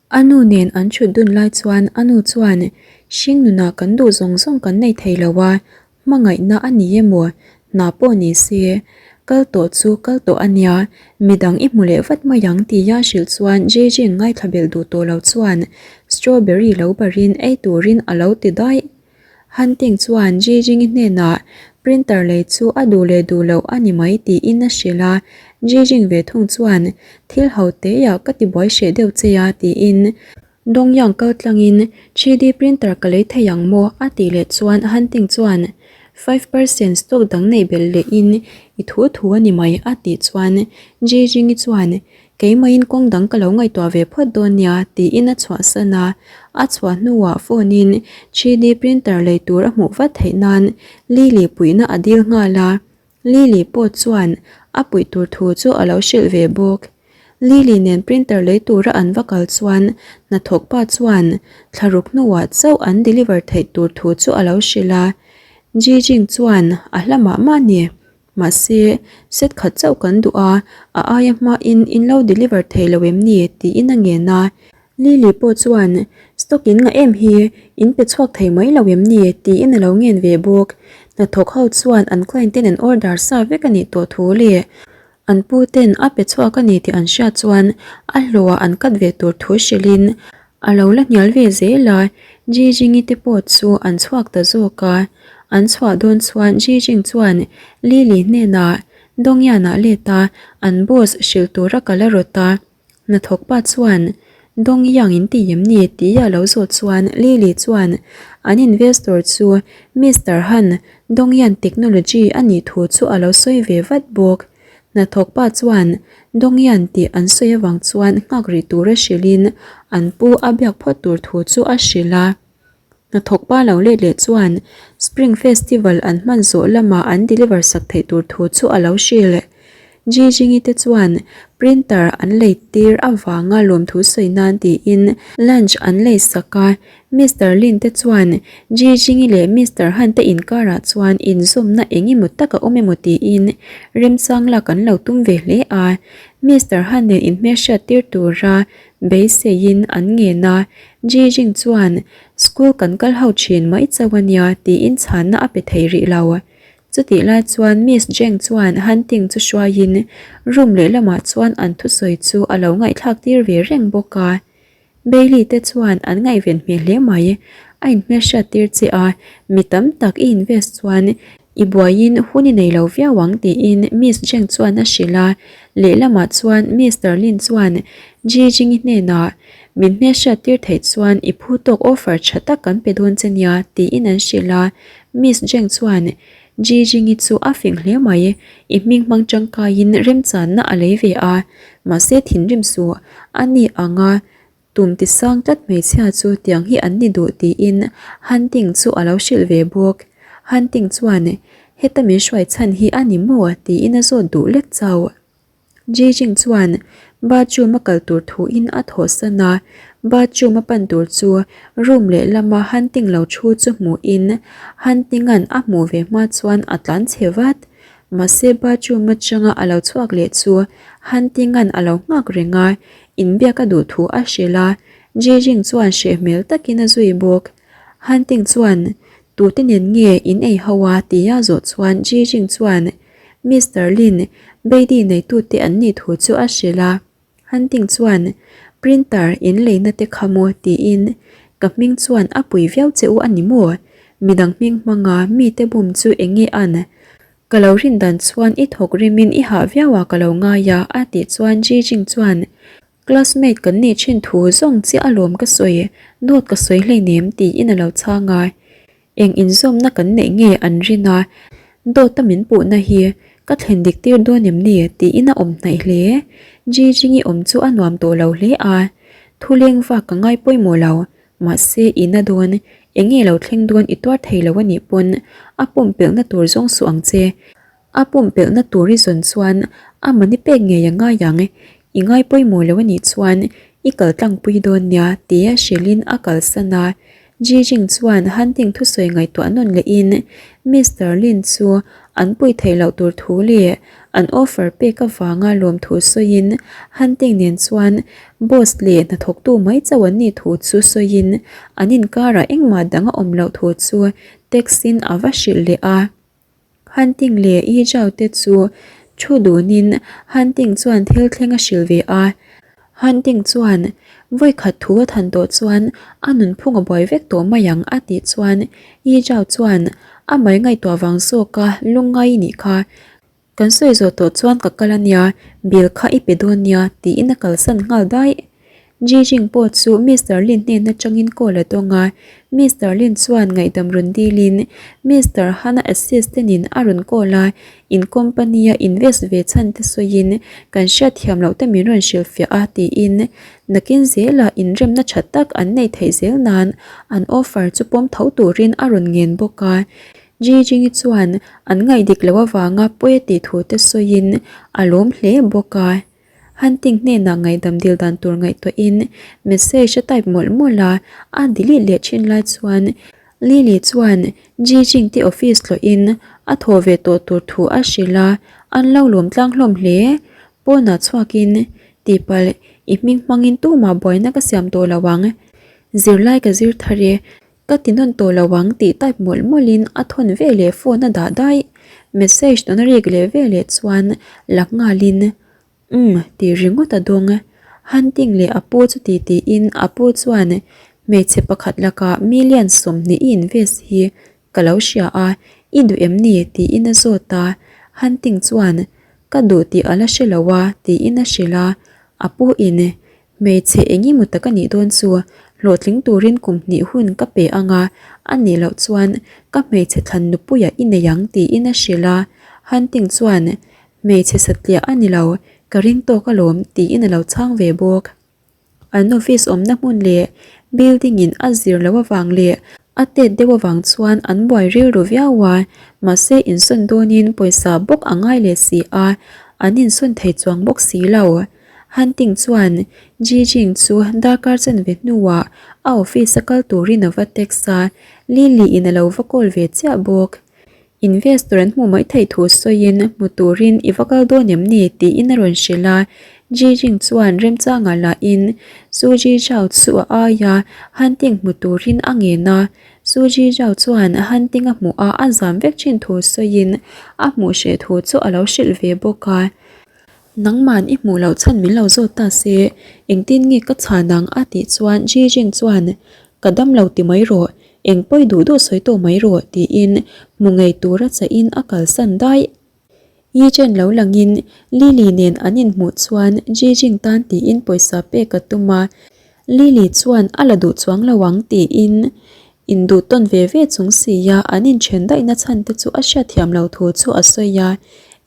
A nu nen an thut dun lai chuan a nu chuan, Hringnunah kan duh zawng zawng kan nei thei lo a, hmangaihna a ni emaw, hna pawh ni se, kal tawh chu kal tawh a nia, midang i hmu leh vat mai ang tia hrilh chuan Jeje ngaithla belh duh tawh lo chuan strawberry lo barin ei turin a lo ti daih. Hunting chuan Jijingi hnenah printer lei chu a duh leh duh loh a ni mai tiin a hrilh a, Jijing ve thung chuan thil ho teiah ka ti buai hreh deuh che a tiin Dongyang kal tlangin 3D printer ka lei thei ang maw a tih leh chuan Hunting chuan 5% stock dang neih belh lehin i thu thu a ni mai a tih chuan Jijingi chuan Keimahin kawng dang ka lo ngaihtuah ve phawt dawn nia tiin a chhuahsan a, a chhuah hnuah phone in 3D printer lei tur a hmuh vat theih nan Lily puihna a dil nghal a, Lily pawh chuan a puih tur thu chu a lo hrilh ve bawk. Lily nen printer lei tura an va kal chuan hnathawk pa chuan thlaruk hnuah chauh an deliver theih tur thu chu a lo hrilh a, Jijing chuan a hla mah mah ni. Mahse, set khat chauh kan duh a, a aia hmain in lo deliver thei lo em ni? tiin a ngen a. Lily pawh chuan, Stock in ngah em hi, in pe chhuak thei mai lo em ni? tiin a lo ngen ve bawk. Hnathawk ho chuan an client ten an order sa vek a nih tawh thu leh an pu ten a pe chhuak a ni tih an hriat chuan a hlawhah an cut ve tur thu hrilhin A lo la hnial ve zel a, Jijingi te pawh chu an chhuak ta zawk a. An chhuah dawn chuan Jijing chuan Lily hnenah Dongyan-ah let a, an boss hrilh tura kal a rawt a. Hnathawk pa chuan Dongyang in ti em ni? tih a lo zawh chuan Lily chuan an investor chu Mister Han, Dongyan Technology a nih thu chu a lo sawi ve vat bawk. Hnathawk pa chuan Dongyan tih an sawi avang chuan nghak rih tura hrilhin an pu a biak phawt tur thu chu a hrilh a. Hnathawk pa lo let leh chuan Spring Festival an hman zawh lamah an deliver sak theih tur thu chu a lo hrilh. Jijingi te chuan printer an lei tir avanga lawmthu sawi nan tiin lunch an lei sak a. Mister Lin te chuan Ji Jingi leh Mister Han te inkarah chuan inzawmna eng emaw tak a awm emaw tiin remchang lak an lo tum ve hle a. Mister Han nen inhmelhriat tir tura beiseiin an ngen a, Ji Jing chuan School kan kal ho thin mai chauh a nia tiin chhanna a pe thei rih lo. Chutih lai chuan Miss Jeng chuan Han Ting chu hruaiin room lehlamah chuan an thusawi chu a lo ngaihthlak tir ve reng bawk a. Bailey te chuan an ngaihven hmel hle mai. A inhmelhriat tir che a, mi tam tak i invest chuan i buaiin hun i nei lo viau ang tiin Miss Jeng chuan a hrilh a. Lehlamah chuan Mister Lin chuan Ji Jingi hnenah min hmelhriat tir theih chuan i phu tawk offer tha tak kan pe dawn che nia tiin an hrilh a. Miss Jeng chuan Ji Jingi chu a fing hle mai, i hming hmang tangkaiin remchanna a lei ve a, mahse thinrim suh, a ni anga tum ti sang tlat hmeichhia chu tiang hi an ni duh tiin Hunting chu a lo hrilh ve bawk. Hunting chuan, Heta min hruai chhan hi a ni maw? tiin a zawt duh lek chauh. Jijing chuan bathroom a kal tur thuin a thawhsan a, bathroom a pan tur chu room lehlama Hunting lo thu chu hmuhin Hunting-a'n a hmuh ve hma chuan a tlan chhe vat. Mahse bathroom atanga a lo chhuak leh chu Hunting-a'n a lo nghak reng a, inbiak a duh thu a hrilh a, Jijing chuan hreh hmel takin a zui bawk. Hunting chuan tute nen nge in ei ho a tia zawh chuan Jijing chuan Mister Lin, Beidi neitute an nih thu chu a hrilh a. Hunting chuan, Printer in leina te kha maw? tiin, Ka hming chuan a pui viau che u a ni maw? Midang hming hmanga mite bum chu eng nge an? Ka lo rin dan chuan i thawk rimin i hah viau a ka lo ngai a, a tih chuan Ji Jing chuan, Classmate kan nih thin thu zawng chiah alawm ka sawi, dawt ka sawi hleinem tiin a lo chhang a. Eng inzawmna kan neih nge an rin a, dawta min puhna hi ka thlen dik tir dawn em ni tiin a awm hnaih hle. Jijingi awm chu a nuam tawh lo hle a, thu leng vak ka ngai pawimawh lo, mahse i na dawn, eng nge lo thleng dawn i tuar thei lo a nih pawn a pumpelhna tur zawng suh ang che. A pumpelhna tur i zawn chuan a mani pek ngei a ngai ang, i ngai pawimawh lo a nih chuan i kal tlangpui dawn nia tia hrilhin a kalsan a. Jijing chuan Hunting thusawi ngaihtuah nawn lehin Mister Lin chu an puih theih loh tur thu leh an offer pek avanga lawmthu sawiin Hunting nen chuan boss leh hnathawktu mai chauh an nih thu chu sawiin an inkarah engmah dang a awm loh thu chu text in a va hrilh leh a. Hunting leh Yi Zhao te chu thu dunin Hunting chuan thil thleng a hrilh ve a. Hunting chuan vawikhat thu a than tawh chuan a nunphung a buai vek tawh mai ang a tih chuan Yi Zhao chuan a mai ngaihtuah vang zawka lungngai i nih kha. Kan sawi zawh tawh chuan ka kal a nia, bill kha i pe dawn nia tiin a kalsan nghal daih. Ji Jing pawh chu Mister Lin hnen atangin call a dawng a, Mister Lin chuan ngaihdam rawn dilin Mister Han-a assistant in a rawn call a, in company a invest ve chhan te sawiin kan hriatthiam loh te min rawn hrilhfiah a tiin nakin zelah inremna tha tak an neih theih zel nan an offer chu pawm tho turin a rawn ngen bawk a. Ji Jing-i chuan an ngaih dik loh avanga pawi a tih thu te sawiin a lawm hle bawk a. Hunting hnenah ngaihdam dil dan tur ngaihtuahin message a type mawlh mawlh a, a delete leh thin lai chuan Lily chuan Ji Jing te office tlawhin a thaw ve tawh tur thu a hrilh a, an lo lawm tlang hlawm hle. Pawnah chhuakin tihpalh i hming hmangin tumah buaina ka siam tawh lo ang. Zirlai ka zir thar e, Ka ti nawn tawh lo ang tih type mawlh mawlhin a thawn ve leh phone a dah daih. Message tawn a rik leh ve leh chuan la nghalin Umm tih ringawt a dawng. Hunting leh a pu chu ti tiin a pu chuan hmeichhe pakhat lakah million 20 i invest hi ka lo hria a, i duh em ni tiin a zawt a. Hunting chuan ka duh tih a la hre lo a tiin a hrilh a, a pu in Hmeichhe eng emaw tak a nih dawn chu hlawhtling turin kum hnih hun ka pe ang a, a nih loh chuan ka hmeichhe thlan nupuiah i nei ang tiin a hrilh a. Hunting chuan, Hmeichhe satliah a ni lo, ka ring tawk alawm tiin a lo chhang ve bawk. An office awmna hmun leh building in a zir loh avang leh a tet deuh avang chuan an buai rilru viau a, mahse insawn dawnin pawisa bawk a ngai leh si a, an insawn thei chuang bawk si lo. Hunting chuan Ji Jing chu darkar chanve hnuah a office a kal turin a va text a, Lily in a lo va call ve chiah bawk. Investor an hmuh mai theih thu sawiin hmu turin i va kal dawn em ni tiin a rawn hrilh a, Ji Jing chuan remchangah lahin Su Ji Zhao chu a aia Hunting hmu turin a ngen a, Su Ji Zhao chuan Hunting a hmuh a a zam vek thin thu sawiin a hmuh hreh thu chu a lo hrilh ve bawk a. Nangman i hmuh loh chhan min lo zawt ta se, engtin nge ka chhan ang a tih chuan Ji Jing chuan, Ka dam lo ti mai rawh, eng pawi duh duh sawi tawh mai rawh tiin hmu ngei tura chahin a kalsan daih. Yi Chen lo langin Lily nen an inhmuh chuan Ji Jing tan tiin pawisa pek a tum a, Lily chuan a la duh chuang lo ang tiin induh tawn ve ve chung sia an inthen daihna chhan te chu a hriatthiam lo thu chu a sawi a.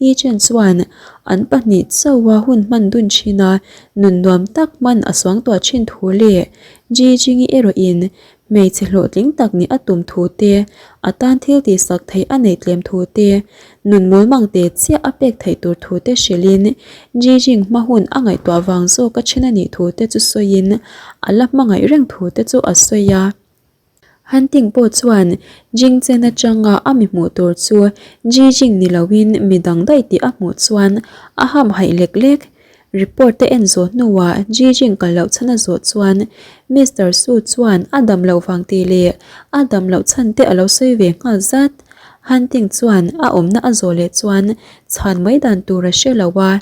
Yi Chen chuan an pahnih chauha hun hman dun thin a, nun nuam tak hman a suangtuah thin thu leh Ji Jingi erawhin Hmeichhe hlawhtling tak nih a tum thu te, a tan thil tihsak theih a neih tlem thu te, nun mawlmang te chiah a pek theih tur thu te hrilhin Jijing hma hun a ngaihtuah vang zawk a then a nih thu te chu sawiin a la hmangaih reng thu te chu a sawi a. Hunting pawh chuan Jingchen atanga a mi hmuh tur chu Jijing ni loin mi dang daih tih a hmuh chuan a hamhaih lek lek. Report te en zawh hnuah Ji Jing kal loh chhan a zawh chuan Mister Su chuan a dam loh vang tih leh a dam loh chhan te a lo sawi ve nghal zat. Hunting chuan a awmna a zawh leh chuan chhan mai dan tur a hre lo a.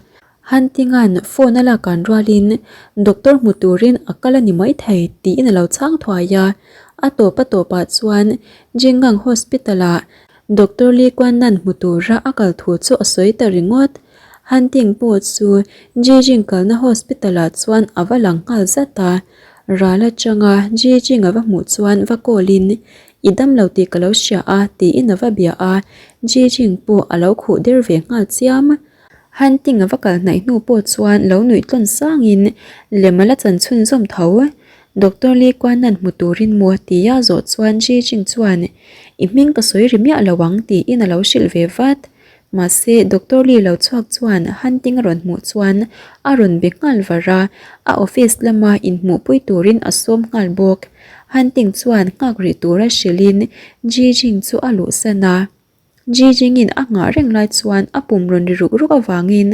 Hunting-a'n phone a lak an rualin doctor hmu turin a kal a ni maithei tiin a lo chhang thuai a. A tawp a tawpah chuan Jingang Hospital-ah Doctor Lee Kuan Nan hmu tura a kal thu chu a sawi ta ringawt. Hunting pawh chu Jijing kalna hospital ah chuan a va lang nghal zat a, ral atanga Jijing a va hmuh chuan va call in, I dam lo tih ka lo hria a tiin a va bia a, Jijing pawh a lo khuh der ve nghal chiam. Hunting a va kal hnaih hnu pawh chuan lo nuih tlawn sangin lem a la chan chhunzawm tho. Doctor Lee Kuan Nan hmu turin maw tia zawh chuan Jijing chuan, I hming ka sawi ri miah lo ang tiin a lo hrilh ve vat. Mahse, Doctor Lee lo chhuak chuan Hunting a rawn hmuh chuan a rawn be nghal var a, a office lama inhmuhpui turin a sawm nghal bawk. Hunting chuan nghak rih tura hrilhin Ji Jing chu a luhsan a. Jijingin a nghah reng lai chuan a pum rawn ri ruk ruk avangin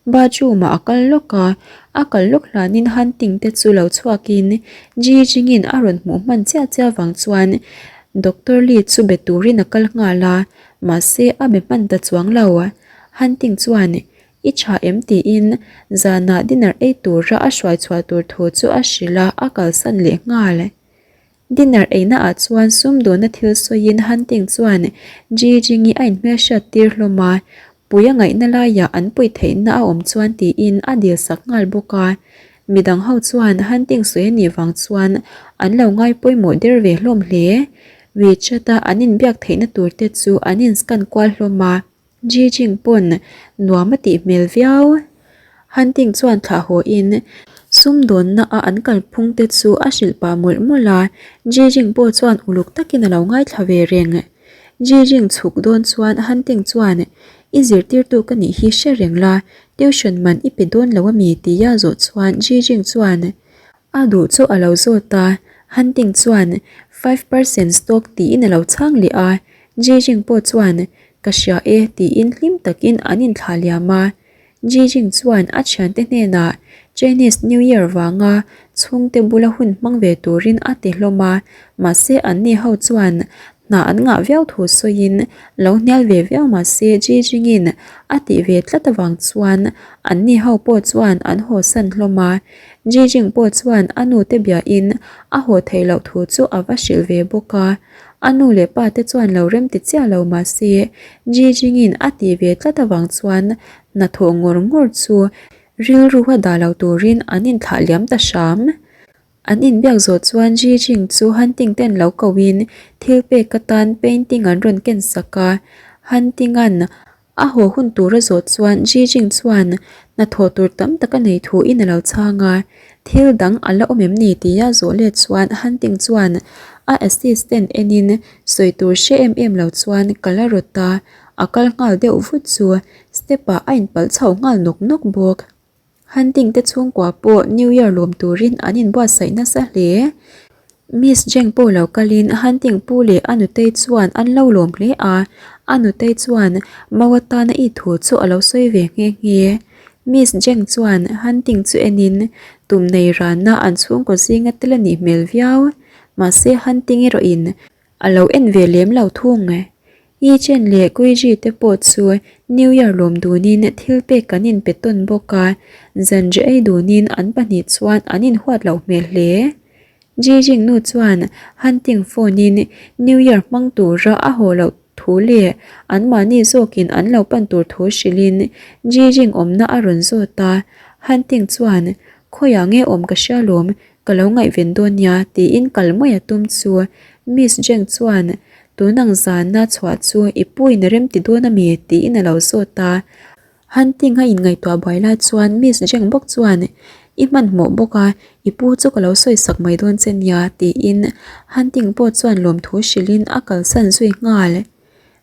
bathroom ah a kal lawk a, a kal lawk hlanin Hunting te chu lo chhuakin Jijingin a rawn hmuh hman chiah chiah vang chuan Doctor Lee chu be turin a kal nghal a, mahse a be hman ta chuang lo. Hunting chuan I tha em tiin zanah dinner ei tura a hruai chhuah tur thu chu a hrilh a, a kalsan leh nghal. Dinner eina ah chuan sumdawnna thil sawiin Hunting chuan Ji Jingi a inhmelhriat tir hlawm a, pui a ngaihna laiah an puih theihna a awm chuan tiin a dil sak nghal bawk a. Midang ho chuan Hunting sawi a nih vang chuan an lo ngai pawimawh der ve hlawm hle. WeChat a an inbiak theihna tur te chu an in scan kual hlawm a. Jijing pawn nuam a tih hmel viau. Hunting chuan thlah haw in sumdawnna a an kalphung te chu a hrilh pah mawlh mawlh a, Jijing pawh chuan uluk takin a lo ngaithla ve reng. Jijing chhuk dawn chuan Hunting chuan I zirtirtu ka nih hi hre reng la, tuition man i pe dawn lo ami tia zawh chuan Jijing chuan A duh chu a lo zawt a, Hunting chuan 5% stock tiin a lo chhang leh a, Jijing pawh chuan Ka hria e tiin hlim takin an inthlah liam a. Jijing chuan a thiante hnenah Chinese New Year vanga chhungte bula hun hmang ve turin a ti hlawm a, mahse anni ho chuan hna an ngah viau thu sawiin lo hnial ve viau mahse Jijingin a tih ve tlat avang chuan anni ho pawh chuan an hawsan hlawm a. Jijing pawh chuan a nute biain a haw theih loh thu chu a va hrilh ve bawk a. A nu leh pa te chuan lo rem ti chiah lo mah se, Jijingin a tih ve tlat avang chuan hnathawh ngawr ngawr chu rilru a dah lo turin an inthlah liam ta hram. An inbiak zawh chuan Jijing chu Hunting ten lo koin thil pek atan painting an rawn ken sak a, Hunting-a'n A haw hun tur a zawh chuan Ji Jing chuan hnathawh tur tam tak a nei thu in a lo chhang a, thil dang a la awm em ni tia zawh let chuan Han Ting chuan a assistant en in sawi tur hre em em lo chuan ka la rawt a, a kal nghal deuh vut chu step ah a inpalh chho nghal nawk nawk bawk. Hunting te chhungkua pawh New Year lawm turin an inbuatsaih nasa hle. Miss Jeng pawh lo kalin Hunting pu leh a nutei chuan an lo lawm hle a, a nutei chuan Mau atana i thu chu a lo sawi ve nghe nghe. Miss Jeng chuan Hunting chu enin tum nei rana an chhungkaw zinga tel a nih hmel viau. Mahse Hunting erawhin A lo en ve lem lo thung e. Yi Chen leh Kui Ji te pawh chu New Year lawm dunin thil pek kan inpe tawn bawk a, zanri ei dunin an pahnih chuan an inhuat loh hmel hle. Ji Jing nu chuan Hunting phone in New Year hmang tura a haw loh thu leh anmahni zawkin an lo pan tur thu hrilhin Ji Jing awmna a rawn zawt a, Hunting chuan Khawiah nge awm ka hria lawm, Ka lo ngaihven dawn nia tiin kal mai a tum chu Miss Jeng chuan tun ang zana chhuah chu i puin a remti dawn a mi tiin a lo zawt a. Hunting a inngaihtuah buai lai chuan Miss Jeng bawk chuan i hmanhmawh bawk a, i pu chu ka lo sawisak mai dawn che nia tiin Hunting pawh chuan lawmthu hrilhin a kalsan zui nghal.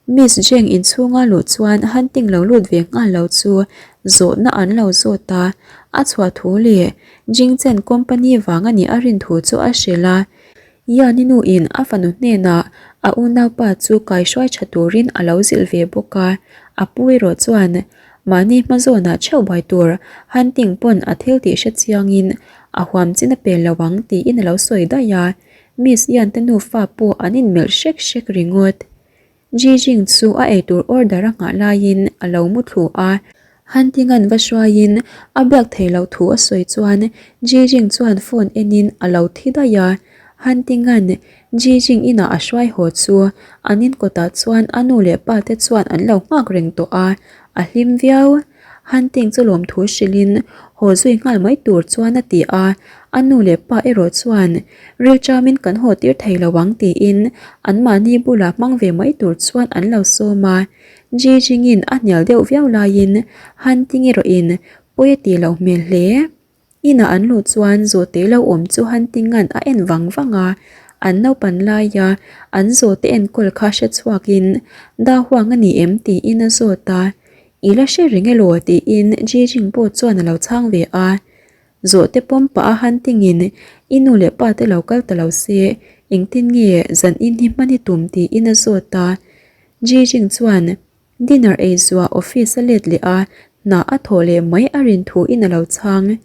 Miss Jeng inchhunga luh chuan Hunting lo lut ve nghal lo chu zawhna an lo zawt a, a chhuah thu leh Jingchen company vang a nih a rin thu chu a hrilh a. Yanni nu in a fanu hnenah a unaupa chu kaihruai tha turin a lo zilh ve bawk a, a pu erawh chuan mahni hma zawnah theuh buai tur Hunting pawn a thil tih hre chiangin a huam chin a pel lo ang tiin a lo sawi daih a, Miss Yan te nufa pawh an inmelh hrek hrek ringawt. Jijing chu a eitur order a nghah laiin a lo mu thlu a, Hunting-a'n va hruaiin a biak theih loh thu a sawi chuan Jijing chuan phone enin a lo thi daih a, Hunting-a'n Jijing inah a hruai haw chu an inkawtah chuan a nu leh pa te chuan an lo nghak reng tawh a, a hlim viau. Hunting chu lawmthu hrilhin haw zui nghal mai tur chuan a ti a, a nu leh pa erawh chuan rilṭamin kan haw tir thei lo ang tiin anmahni bulah hmang ve mai tur chuan an lo sawm a. Ji Jingin a hnial deuh viau laiin Hunting erawhin pawi a tih loh hmel hle. Inah an luh chuan zawhte lo awm chu Hunting-a'n a en vang vang a, an naupan laia an zawhte enkawl kha hre chhuakin Dahuang a ni em tiin a zawt a, I la hre reng elaw tiin Jijing pawh chuan a lo chhang ve a, zawhte pawm pah a Hunting-in I nu leh pa te lo kal ta lo se, engtin nge zan in hi hman i tum tiin a zawt a. Jijing chuan dinner ei zuah office a let leh a, hna a thawh leh mai a rin thu in a lo chhang.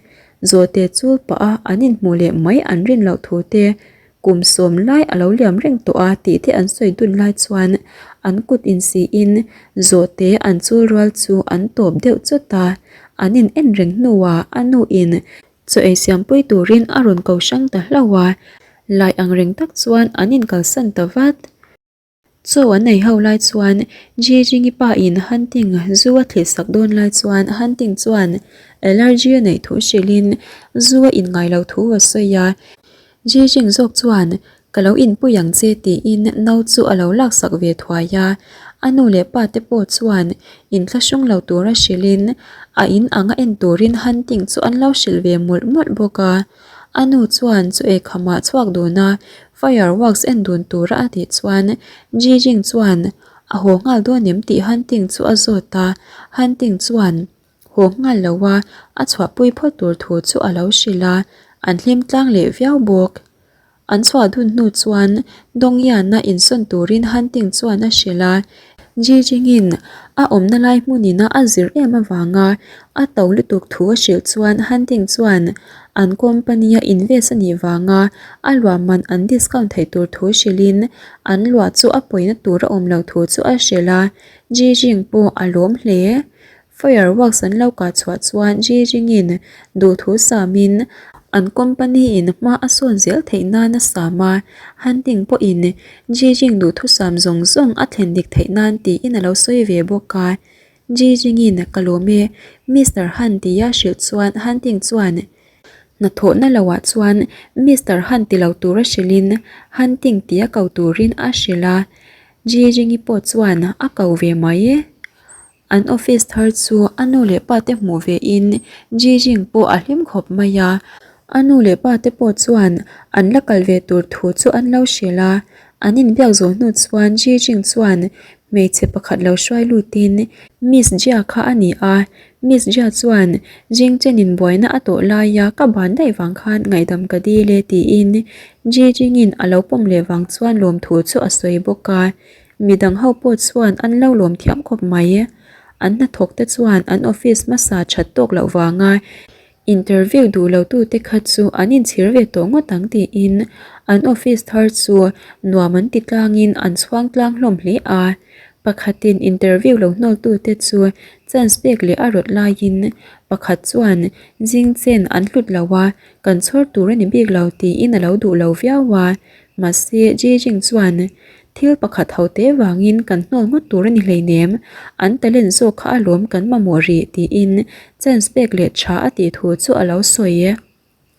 Zawhte chul pah a an inhmuh leh mai an rin loh thu te kum sawm lai a lo liam reng tawh a tih te an sawi dun lai chuan an kut insiin zawhte an chul rual chu an tawp deuh chawt a, an in en reng hnuah a nu in Chaw ei siampui turin a rawn ko hrang ta hlauh a, lai ang reng tak chuan an inkalsan ta vat. Chaw an ei ho lai chuan Jijingi pa in Hunting zu a thlit sak dawn lai chuan Hunting chuan allergy a neih thu hrilhin zu a in ngai lo thu a sawi a. Jijing zawk chuan Ka lo inpui ang che tiin no chu a lo laksak ve thuai a, a nu leh pa te pawh chuan inthlahrung lo tura hrilhin a in anga en turin hunting chu an lo hrilh ve mawlh mawlh bawk a. A nu chuan chu eikhamah chhuak dun a, fireworks en dun tura a tih chuan Jijing chuan a haw nghal dawn em tih hunting chu a zawt a, hunting chuan haw nghal lo a, a chhuahpui phawt tur thu chu a lo hrilh a, an hlim tlang leh viau bawk. An chhuah dun hnu chuan Dongyan-a insawn turin Hunting chuan a hrilh a, Ji Jingin a awmna lai hmunina a zir em avanga a to lutuk thu a hrilh chuan Hunting chuan an company-a invest a nih vanga a luah man an discount theih tur thu hrilhin an luah chu a pawina tur a awm lo thu chu a hrilh a, Ji Jing pawh a lawm hle. Fireworks an lo kah chhuah chuan Jijingin duhthu samin an company in hma a sawn zel theih nan a sam a, Hunting pawhin Jijing duhthusam zawng zawng a thlen dik theih nan tiin a lo sawi ve bawk a. Jijingin ka lawm e, Mister Han tia hrilh chuan Hunting chuan hnathawhna loah chuan Mister Han ti lo tura hrilhin Hunting tia ko turin a hrilh a, Jijingi pawh chuan a ko ve mai. An office thar chu a nu leh pa te hmuh ve in Jijing pawh a hlim khawp mai a, a nu leh pa te pawh chuan an la kal ve tur thu chu an lo hrilh a, an inbiak zawh hnu chuan Jijing chuan hmeichhe pakhat lo hruai lut in Miss Jia kha a ni a, Miss Jia chuan Jing Chen in buaina a tawh lai a ka ban daih vang khan ngaihdam ka dil e tiin Jijing in a lo pawm leh vang chuan lawmthu chu a sawi bawk a. Midang ho pawh chuan an lo lawm thiam khawp mai. An hnathawk te chuan an office hmasa that tawk loh vanga interview duh lo tute kha chu an inchhir ve tawh ngawt ang tiin an office thar chu nuam an ti tlangin an chhuang tlang hlawm hle a. Pakhatin interview lo hnawl tute chu chance pek leh a rawt laiin pakhat chuan zing chen an hlut lo a, kan chhawr tur a ni bik lo tiin a lo duh lo viau a. Mahse Jijing chuan Thil pakhat ho te vangin kan hnawl ngawt tur a ni hleinem, an talent zawk kha alawm kan mamawh rih tiin chance pek leh tha a tih thu chu a lo sawi.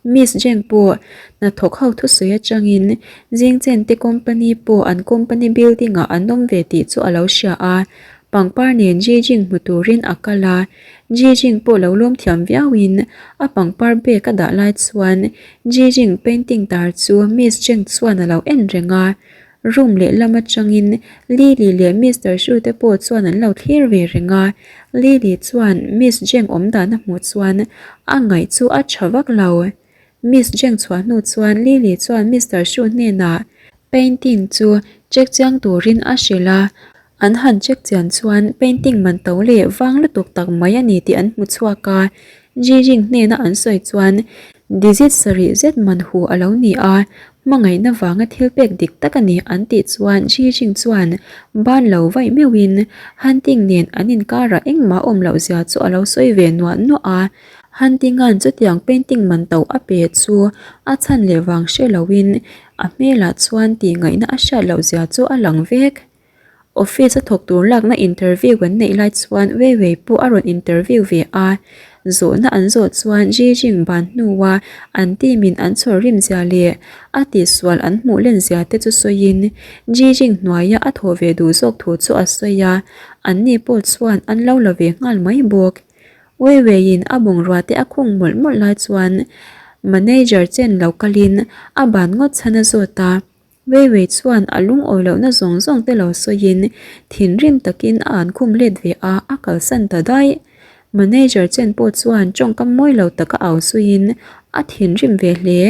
Miss Jeng pawh hnathawk ho thusawi atangin Jingchen te company pawh an company building ah an awm ve tih chu a lo hria a, pangpar nen Jijing hmu turin a kal a, Jijing pawh lo lawm thiam viauin a pangpar bag a dah lai chuan Jijing painting tar chu Miss Jeng chuan a lo en reng a. Room lehlam atangin Lily leh Mister Hsu te pawh chuan an lo thlir ve reng a, Lily chuan Miss Jeng awm dan a hmuh chuan a ngaih chu a tha vak lo. Miss Jeng chhuah hnu chuan Lily chuan Mister Hsu hnenah painting chu check chiang turin a hrilh a, An han check chian chuan painting man to leh vang lutuk tak mai a ni tih an hmu chhuak a, Jijing hnena an sawi chuan digit sarih zet man hu a lo ni a, hmangaihna vanga thil pek dik tak a ni an tih chuan Jijing chuan ban lo vaih meuhin Hunting nen an inkarah engmah awm loh zia chu a lo sawi ve nuah nuah a, Hunting-a'n chutiang painting man to a pe chu a chhan leh vang hre loin a hmelah chuan tihngaihna a hriat loh zia chu a lang vek. Office a thawk tur lakna interview an neih lai chuan Wei Wei pawh a rawn interview ve a, zawhna an zawh chuan Ji Jing ban hnua an team in an chhawr rim zia leh a tihsual an hmuh len zia te chu sawiin Ji Jing hnuaia a thawh ve duh zawk thu chu a sawi a, an ni pawh chuan an lo la ve nghal mai bawk. Wei Wei in a bungrua te a khung mawlh mawlh lai chuan manager chen lo kalin a ban ngawt chhan a zawt a. Weiwei chuan a lungawi lohna zawng zawng te lo sawiin thinrim takin a an khum let ve a, a kalsan ta daih. Manager chen pawh chuan tawngkam mawi lo taka au suiin a thinrim ve hle.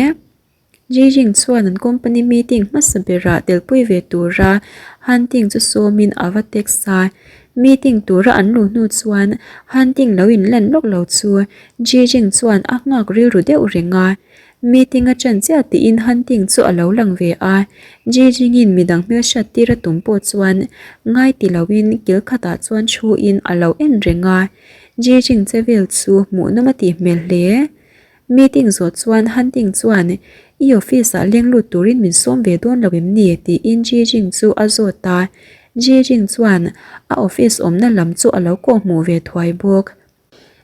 Jijing chuan an company meeting hmasa berah telpui ve tura Hunting chu sawmin a va text a. Meeting tura an luh hnu chuan Hunting lo inlan lawk lo chu Jijing chuan a nghak rilru deuh reng a. Meeting a ṭan chiah tiin Hunting chu a lo lang ve a. Jijingin midang hmelhriat tir a tum pawh chuan ngai ti loin kil khatah chuan thuin a lo en reng a. Jijing che vel chu hmuhnawm a tih hmel hle. Meeting zawh chuan Hunting chuan, I office ah leng lut turin min sawm ve dawn lo em ni? tiin Ji Jing chu a zawt a. Ji Jing chuan a office awmna lam chu a lo kawh hmuh ve thuai bawk.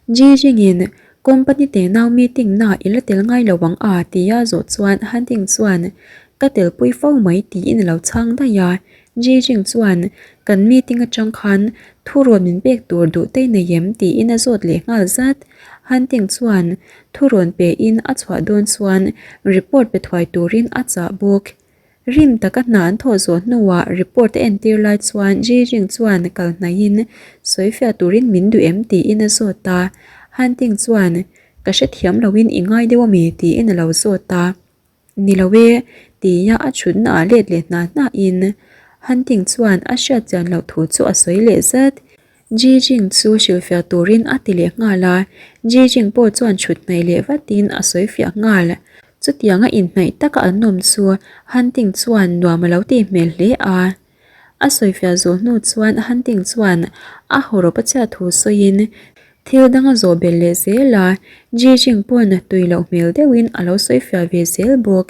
Ji Jing-in, Company tenau meeting na i la tel ngai lo ang a? tia zawh chuan Hunting chuan, Ka telpui fo mai tiin a lo chhang daih a. Ji Jing chuan, Kan meeting atang khan thurawn min pek tur duh te nei em? tiin a zawt leh nghal zat. Hunting chuan thurawn pein a chhuah dawn chuan report pe thuai turin a chah bawk. Rim taka hna an thawh zawh hnuah report a entir lai chuan Ji Jing chuan kal hnaihin sawifiah turin min duh em tiin a zawt a. Hunting chuan, Ka hrethiam loin i ngai deuh ami? tiin a lo zawt a. Ni lo e, tia a chhutna ah let leh hna hna in Hunting chuan a hriat chian loh thu chu a sawi leh zat. Ji Jing chu hrilhfiah turin a ti leh nghal a, Ji Jing pawh chuan chhut hnaih leh vatin a sawi fiah nghal. Chutianga inhnaih taka an awm chu Hunting chuan nuam a lo tih hmel hle a. A sawifiah zawh hnu chuan Hunting chuan a hawrawp a chhiat thu sawiin thil dang a zawh belh leh zel a, Ji Jing pawn tui loh hmel deuhin a lo sawifiah ve zel bawk.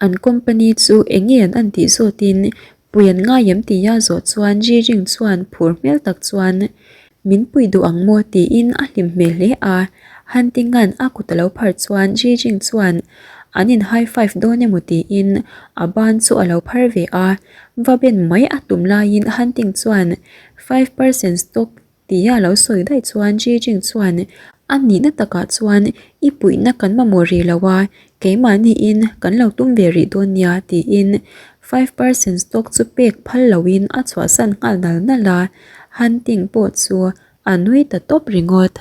An company chu eng nge an an tih zawtin pui an ngai em tia zawh chuan Ji Jing chuan phur hmel tak chuan Min pui duh ang maw? tiin a hlim hmel hle a. Hunting-a'n a kut a lo phar chuan Ji Jing chuan an in high five dawn emaw tiin a ban chu a lo phar ve a. Va ben mai a tum laiin Hunting chuan 5% stock tia a lo sawi daih chuan Ji Jing chuan a nihna takah chuan i puihna kan mamawh rih lo a, keimahniin kan lo tum ve rih dawn nia tiin 5% stock chu pek phal loin a chhuahsan nghal nal nal a. Hunting pawh chu a nui ta tawp ringawt.